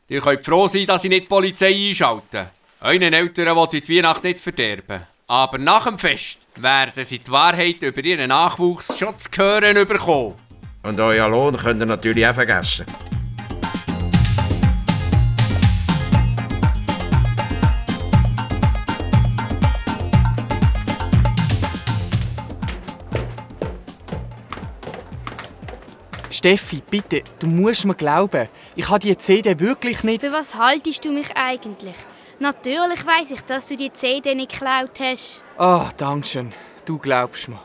Ihr könnt froh sein, dass ich nicht die Polizei einschalte. Euren Eltern will ich die Weihnacht nicht verderben. Aber nach dem Fest werden sie die Wahrheit über ihren Nachwuchs schon zu hören bekommen. Und euren Lohn könnt ihr natürlich auch vergessen. Steffi, bitte, du musst mir glauben. Ich habe die CD wirklich nicht... Für was haltest du mich eigentlich? Natürlich weiss ich, dass du die CD nicht geklaut hast. Ah, danke schön. Du glaubst mir.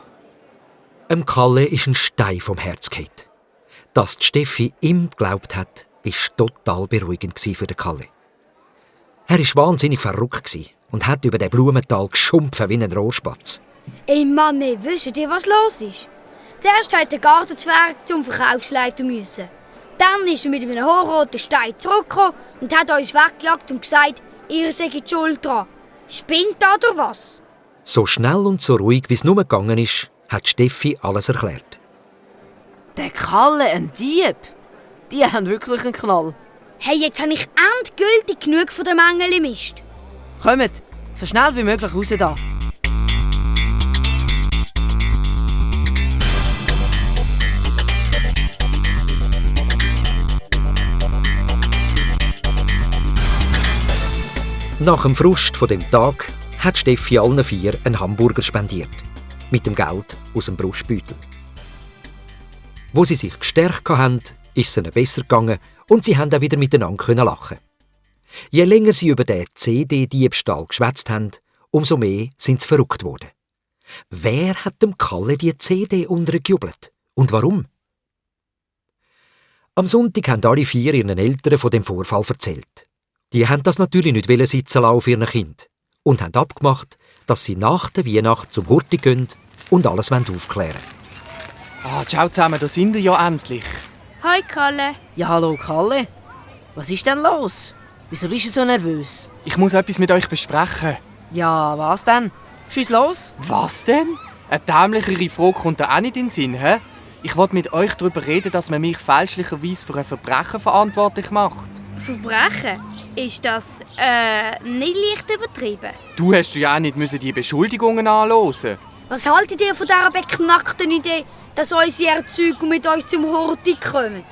Kalle ist ein Stein vom Herz gefallen. Dass die Steffi ihm geglaubt hat, war total beruhigend für den Kalle. Er war wahnsinnig verrückt und hat über den Blumenthal geschumpfen wie ein Rohrspatz. Ey Mann, wisst ihr, was los ist? Zuerst hat der Gartenzwerg zum Verkaufsleiter müssen. Dann ist er mit einem hochroten Stein zurückgekommen und hat uns weggejagt und gesagt, ihr seid schuld dran. Spinnt da oder was? So schnell und so ruhig, wie es nur gegangen ist, hat Steffi alles erklärt. Der Kalle, ein Dieb. Die haben wirklich einen Knall. Hey, jetzt habe ich endgültig genug von dem Mängelmist. Kommt, so schnell wie möglich raus da. Nach dem Frust von dem Tag hat Steffi allen 4 einen Hamburger spendiert. Mit dem Geld aus dem Brustbeutel. Wo sie sich gestärkt haben, ist es ihnen besser gegangen und sie haben auch wieder miteinander lachen. Je länger sie über den CD-Diebstahl geschwätzt haben, umso mehr sind sie verrückt worden. Wer hat dem Kalle die CD untergejubelt? Und warum? Am Sonntag haben alle 4 ihren Eltern von dem Vorfall erzählt. Die haben das natürlich nicht sitzen lassen auf ihren Kind und haben abgemacht, dass sie nach der Weihnacht zum Horti gehen und alles aufklären wollen. Ah, ciao zusammen, da sind wir ja endlich. Hoi Kalle. Ja, hallo Kalle. Was ist denn los? Wieso bist du so nervös? Ich muss etwas mit euch besprechen. Ja, was denn? Schieß los. Was denn? Eine dämlichere Frage kommt da auch nicht in den Sinn, hä? Ich wollte mit euch darüber reden, dass man mich fälschlicherweise für ein Verbrechen verantwortlich macht. Verbrechen? Ist das, nicht leicht übertrieben? Du hast ja auch nicht die Beschuldigungen anhören. Was haltet ihr von dieser beknackten Idee, dass unsere Erzeuger mit uns zum Horti kommen?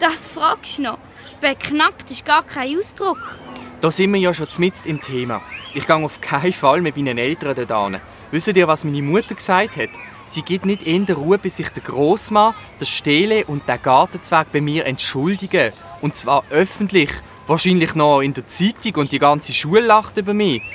Das fragst du noch. Beknackt ist gar kein Ausdruck. Da sind wir ja schon mitten im Thema. Ich gehe auf keinen Fall mit meinen Eltern dorthin. Wisst ihr, was meine Mutter gesagt hat? Sie gibt nicht in der Ruhe, bis sich der Grossmann, der Stele und der Gartenzwerg bei mir entschuldigen. Und zwar öffentlich. Wahrscheinlich noch in der Zeitung und die ganze Schule lacht über mich.